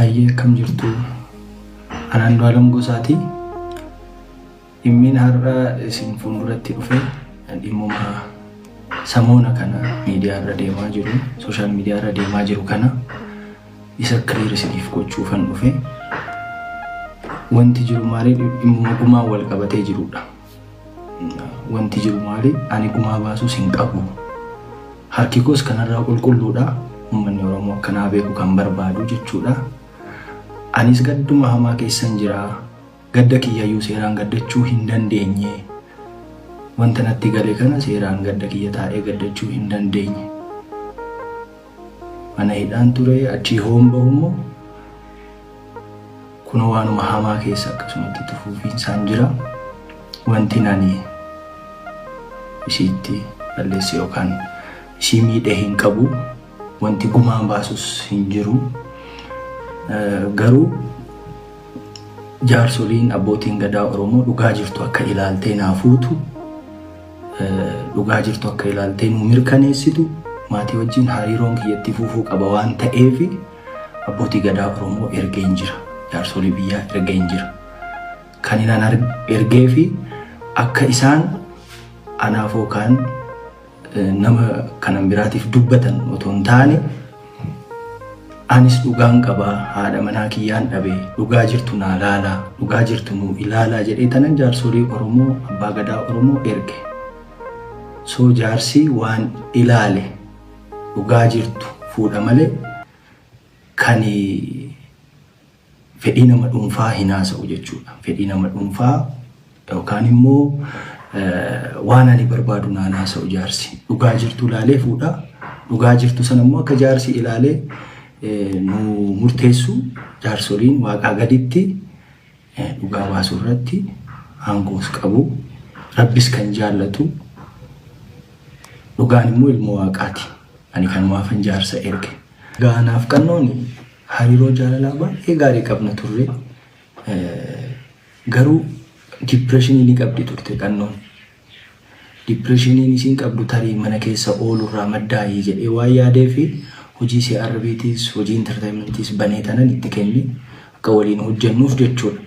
Hayyee, akkam jirtu? Ani Andu'aalam Gosaati. Dhimmiin har'a isin fuulduratti dhufe dhimmuma samoona kana miidiyaa irra deemaa jiru, social media irra deemaa jiru kana isa clear isiniif gochuufan dhufe. Wanti jiru maali? Dhimmuma gumaan wal qabatee jirudha. Wanti jiru maali? Ani gumaa baasuus hin qabu. Harki koos kanarraa qulqulluudha. Uummanni Oromoo akkanaa beeku kan barbaadu jechuudha. Anis gadduma hamaa keessan jira. Gadda kiyyayyuu seeraan gaddachuu hin dandeenye. Wanta natti gale kana seeraan gadda kiyya taa'ee gaddachuu hin dandeenye. Mana hidhaan ture, achii hoon bahu immoo kun waanuma hamaa keessa akkasumatti itti fufiinsaan jira. Wanti ani isiitti balleesse yookaan isii miidhee hin qabu. Wanti gumaan baasus hin jiru. Garuu jaarsoliin, abbootiin gadaa Oromoo dhugaa jirtu akka ilaaltee naa fuutu, dhugaa jirtu akka ilaaltee nu mirkaneessitu, maatii wajjin hariiroon kiyyatti fufuu qaba waan ta'eef abbootii gadaa Oromoo ergeen jira. Jaarsolii biyyaa ergeen jira. Kan inni ergee fi akka isaan anaaf yookaan nama kanan biraatiif dubbatan otoo hin taane, anis dhugaan qabaa, haadha manaa kiyyaan dhabe, dhugaa jirtu naa laalaa, dhugaa jirtu nuu ilaalaa jedhee tanan jaarsolii Oromoo, abbaa gadaa Oromoo erge. So jaarsi waan ilaale dhugaa jirtu fuudha malee kan fedhii nama dhuunfaa hin haasa'u jechuudha. Fedhii nama dhuunfaa yookaan immoo waan ani barbaadu naan haasa'u jaarsi. Dhugaa jirtu ilaalee fuudha. Dhugaa jirtu sana immoo akka jaarsi ilaalee nu murteessu, jaarsoliin waaqaa gaditti dhugaa baasuu irratti aangoos qabu. Rabbis kan jaallatu dhugaan immoo ilmoo waaqaati. Ani kanumaafan jaarsa erge. Gaanaaf qannoon hariiroo jaalalaa baay'ee gaarii qabna turre. Garuu depressionii ni qabdi turte qannoon. Depressioniin isiin qabdu tarii mana keessa oolurraa maddaayii jedhee waan yaadee fi hojii CRBtis, hojii entertainmentiis banee tanan itti kenne akka waliin hojjennuuf jechuudha.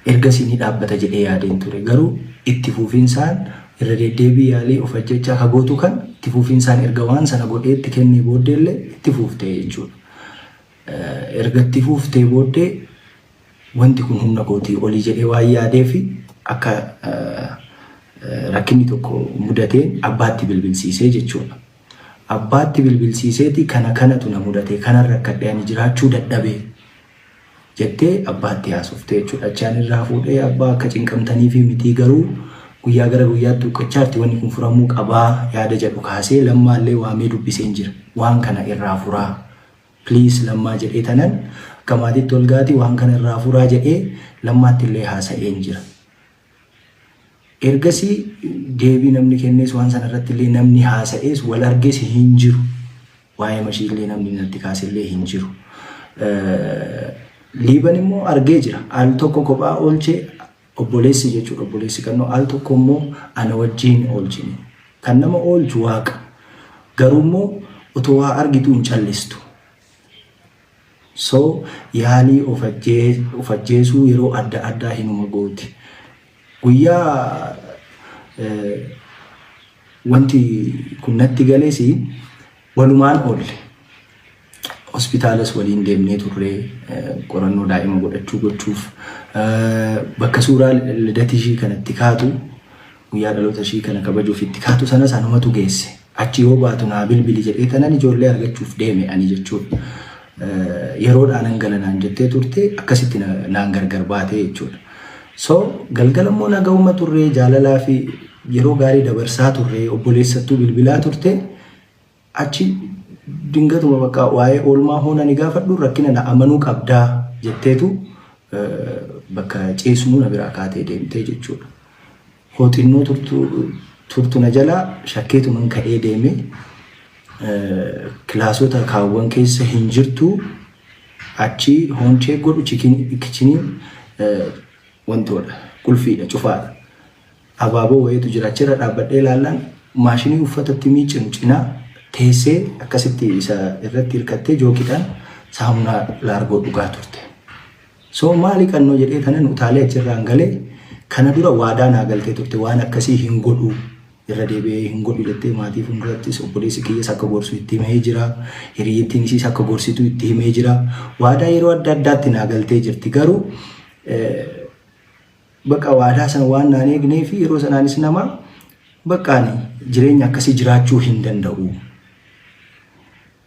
Ergasii ni dhaabbata jedhee yaadeen ture. Garuu itti fufinsaan irra deddeebii yaalii of ajjechaa ka gootu kan itti fufinsaan erga waan sana godhee itti kennee booddeellee itti fuuftee jechuudha. Erga itti fuuftee booddee wanti kun humna kootii olii jedhee waan yaadee fi akka rakkinni tokko mudateen abbaatti bilbilsiisee jechuudha. Abbaatti bilbilsiiseeti kana kanatu na mudate, kanan rakkadhe, ani jiraachuu dadhabee jettee abbaatti haasoftee jechuudha. Achaan irraa fuudhee, abbaa akka cinqamtanii fi mitii, garuu guyyaa gara guyyaatti huqqachaarti, wanni kun furamuu qabaa yaada jedhu kaasee Lammaallee waamee dubbiseen jira. Waan kana irraa furaa. Please Lammaa jedhee tanan akka maatiitti ol gaati waan kana irraa furaa jedhee Lammaatti illee haasa'een jira. Ergasii deebii namni kennees, waan sana irratti illee namni haasa'ees, wal arges hin jiru. Waa'ee mashii illee namni natti kaasellee hin jiru. Liiban immoo argee jira. Al tokko kophaa oolchee obboleessi jechuudha. Obboleessi kannoo al tokko immoo ana wajjin oolchine. Kan nama oolchu Waaqa. Garuu immoo otoo waa argitu hin callistu. So yaalii of ajjeesuu yeroo adda addaa hinuma gooti. Guyyaa wanti kun natti galees walumaan oolle. Hospitaalas waliin deemnee turre qorannoo daa'ima godhachuu gochuuf, bakka suuraa lidata ishii kanatti kaatu, guyyaa dhaloota ishii kana kabajuuf itti kaatu sanas anumatu geesse. Achi yoo baatu naa bilbili jedhee tanan ijoollee argachuuf deeme ani jechuudha. Yeroodhaan nan gala naan jettee turte, akkasitti naan gargar baatee jechuudha. So galgala immoo nagahuma turre, jaalalaa fi yeroo gaarii dabarsaa turre, obboleessattuu bilbilaa turte. Achi dingatuma bakka waa'ee oolmaa hoona ni gaafadhu, rakkina na amanuu qabdaa jetteetu bakka ciisnuu na biraa kaatee deemtee jechuudha. Hoo xinnoo turtu na jalaa shakkeetuman ka'ee deeme, kilaasota kaawwan keessa hin jirtu. Achi hoonchee godhu kitcheniin wantoodha, qulfiidha, cufaadha. Abaaboo wayiitu jira, achirra dhaabbadhee ilaallaan maashinii uffatatti miicinu cinaa teessee akkasitti isa irratti hirkattee jookiidhaan Saamunaa laargoo dhugaa turte. So maali qannoo jedhee kanan utaalee achirraan galee, kana dura waadaa naa galtee turte, waan akkasii hin godhu, irra deebi'ee hin godhu jettee. Maatii fuuldurattis obboleessi kiyyas akka gorsu itti himee jira. Hiriyyittiin isiis akka gorsitu itti himee jira. Waadaa yeroo adda addaatti naa galtee jirti. Garuu bakka waadaa sana waan naan eegnee fi yeroo sanaanis nama bakka ani jireenya akkasii jiraachuu hin danda'u.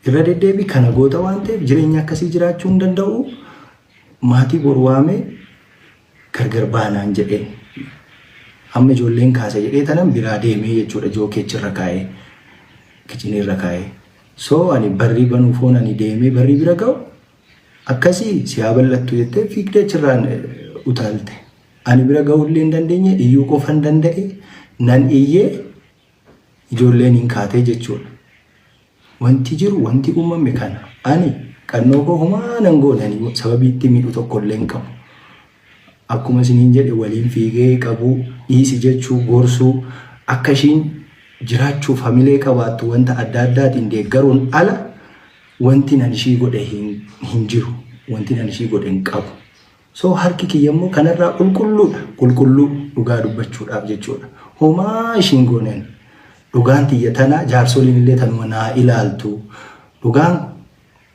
Irra deddeebii kana goota waan ta'eef jireenya akkasii jiraachuu hin danda'u. Maatii boru waamee gargar baanaan jedheen. Amma ijoolleen kaasa jedhee tanan biraa deemee jechuudha, jookeechirra kaa'ee, kitchenirra kaa'ee. So ani barrii banuufoon ani deemee barrii bira ga'u, akkasii si haa bal'attu jettee fiigdee achirraan utaalte. Ani bira ga'uu illee hin dandeenye, iyyuu qofa hin danda'e, nan iyyee ijoolleen hin kaatee jechuudha. Wanti jiru, wanti uumame kana. Ani qannoo koo homaa nan goone, sababii itti miidhu tokko illee hin qabu. Akkuma isiniin jedhe, waliin fiigee qabuu, dhiisi jechuu, gorsuu, akka ishiin jiraachuuf hamilee qabaattu wanta adda addaatiin deeggaruun ala wanti nan ishii godhe hin jiru. Wanti nan ishii godhe hin qabu. So harki kiyya immoo kanarraa qulqulluudha. Qulqulluu dhugaa dubbachuudhaaf jechuudha. Homaa ishiin gooneen. Dhugaan tiyya tana, jaarsoliin illee tanuma naa ilaaltu. Dhugaan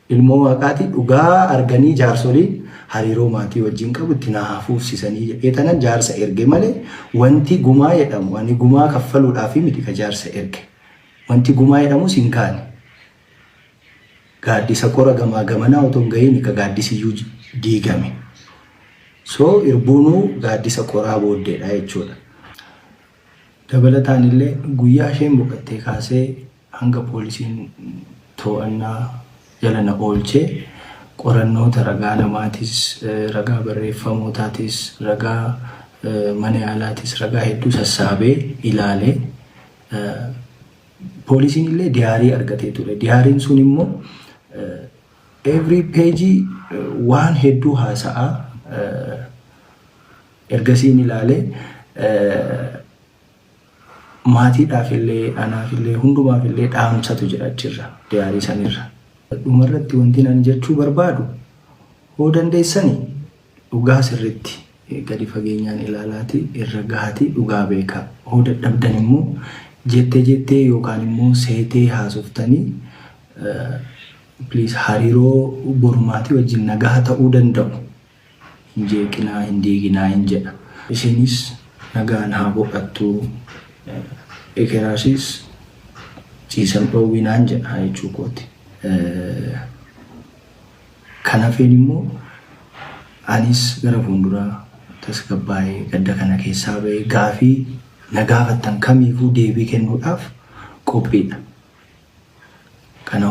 ilmoo waaqaati, dhugaa arganii jaarsoliin hariiroo maatii wajjin qabu itti naa hafuufsisanii jedhee tanan jaarsa erge malee, wanti gumaa jedhamu, ani gumaa kaffaluudhaaf miti ka jaarsa erge. Wanti gumaa jedhamus hin kaane. Gaaddisa qora gamaa gamanaa otoo hin gahiin ka gaaddisiyyuu diigame. So irbuunuu gaaddisa qoraa booddeedha jechuudha. Dabalataan illee guyyaa isheen boqottee kaasee hanga poolisiin to'annaa jala na oolchee qorannoota ragaa namaatis, ragaa barreeffamootaatis, ragaa mana yaalaatis, ragaa hedduu sassaabee ilaalee, poolisiin illee diary argatee ture. Diaryn sun immoo every page waan hedduu haasa'aa. Ergasiin ilaalee maatiidhaaf illee, anaaf illee, hundumaaf illee dhaamsatu jira achirra, diary sanirra. Dhumarratti wanti ani jechuu barbaadu, hoo dandeessani dhugaa sirritti gadi fageenyaan ilaalaati irra gahatii dhugaa beekaa. Hoo dadhabdan immoo jettee jettee yookaan immoo seetee haasoftanii, please, hariiroo borumaatii wajjin nagaa ta'uu danda'u hin jeeqinaa, hin diiginaa hin jedha. Isinis nagaan haa boqattu, ekeraasis ciisan dhoowwinaan jedha jechuu kooti. Kan hafeen immoo anis gara fuulduraa tasgabbaa'ee gadda kana keessaa bahee gaafii na gaafattan kamiifuu deebii kennuudhaaf qophiidha. Kana